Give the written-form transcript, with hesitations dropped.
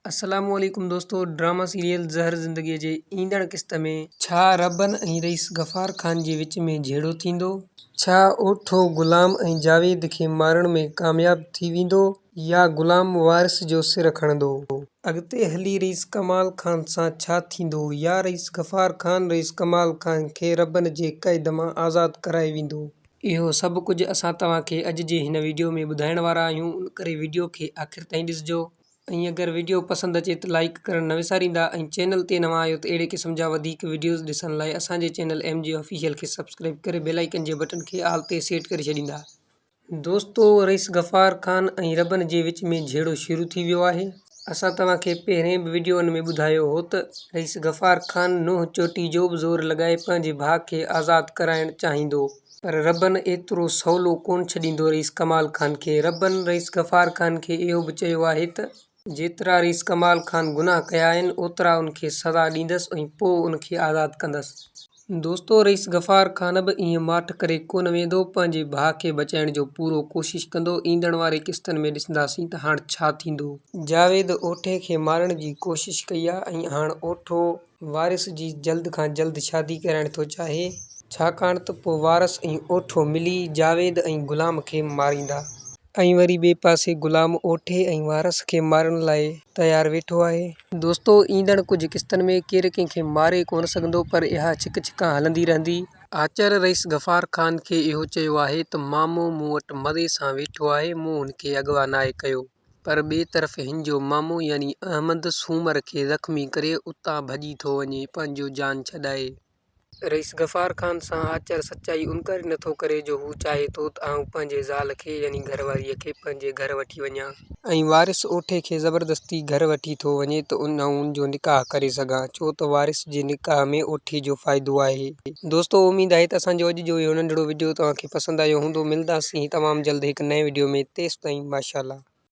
السلام عليڪم دوستو ڊراما سيريل زهر زندگي جي ايندڙ قسط ۾. ڇا ربن ۽ رئيس غفار خان جي وچ ۾ جهيڙو ٿيندو؟ ڇا اوٺو غلام ۽ جاويد کي مارڻ ۾ ڪامياب ٿي ويندو يا غلام وارث جو سر کڻندو؟ اڳتي هلي رئيس ڪمال خان سان ڇا ٿيندو يا رئيس غفار خان رئيس ڪمال خان کي ربن جي قيد مان آزاد ڪرائي ويندو؟ اهو سڀ ڪجهه اسان توهان کي اڄ جي هن وڊيو ۾ ٻڌائڻ وارا آهيون ان ڪري وڊيو کي آخر تائين ڏسجو. ۽ اگر وڊيو پسند اچي ته لائيڪ ڪرڻ نه وساريندا ۽ چينل تي نوان آهيو ته اهڙي قسم جا وڌيڪ وڊيوز ڏسڻ لاء اسان جي چينل ايم جي آفيشل کي سبسڪرائيب ڪري بيل آئيڪن جي بٽڻ کي آل تي سيٽ ڪري ڇڏيندا. دوستو رئيس غفار خان ۽ ربن جي وچ ۾ جهيڙو شروع ٿي ويو آهي. اسان توهان کي پهرين به وڊيوئن ۾ ٻڌايو هو ته رئيس غفار خان نوح چوٽي جو به زور لڳائي پنهنجي ڀاء کي آزاد ڪرائڻ چاهيندو. پر ربن ايترو سولو ڪونه ڇڏيندو رئيس ڪمال خان کي. ربن رئيس غفار خان کي اهو به چيو آهي ته جيترا رئيس ڪمال خان گناهه ڪيا آهن اوترا ان کي سزا ڏيندس ۽ پوء ان کي آزاد ڪندس. دوستو رئيس غفار خان به ائين ماٺ ڪري ڪونه ويندو پنهنجي ڀاء کي بچائڻ جو پورو ڪوشش ڪندو ايندڙ واري قسطن ۾ ڏسنداسين ته هاڻ ڇا ٿيندو. جاويد اوٺي کي مارڻ جي ڪوشش ڪئي آ ۽ هاڻ اوٺو وارث جي جلد کان جلد شادي ڪرائڻ ٿو چاهي، ڇاڪاڻ ته پوء وارث ۽ اوٺو ملي جاويد ۽ غلام کي ماريندا. ۽ وري ٻئي پاسي غلام اوٺي ۽ وارث کي مارڻ لاء تيار ويٺو آهي. دوستو ايندڙ ڪجهه قسطن ۾ ڪير ڪنهن کي ماري ڪونه سگهندو پر اها ڇڪ ڇڪان هلندي رهندي. آچر رئيس غفار خان کي اهو چيو آهي ته مامو مون وٽ مزي سان ويٺو آهي مون هن کي اغوا ناهي ڪيو. پر ٻئي طرف هن جو مامو يعني احمد سومر کي زخمي ڪري اتان ڀڄي ٿو وڃي پنهنجو جان ڇڏائي. رئيس غفار خان سان آچر سچائي ان ڪري نه ٿو ڪري جو هو چاهي ٿو ته آئون پنهنجي زال کي يعني گهر واريء کي پنهنجي گهر وٺي وڃان. ۽ وارث اوٺي کي زبردستي گهر وٺي ٿو وڃي ته آئون ان جو نڪاح ڪري سگهان ڇو ته وارث جي نڪاح ۾ اوٺي جو فائدو آهي. دوستو اميد آهي ته اسان جو اڄ جو اهو ننڍڙو وڊيو توهان کي پسند آيو هوندو ملداسين تمام جلد هڪ نئين وڊيو ۾ تيستائين ماشاءالله.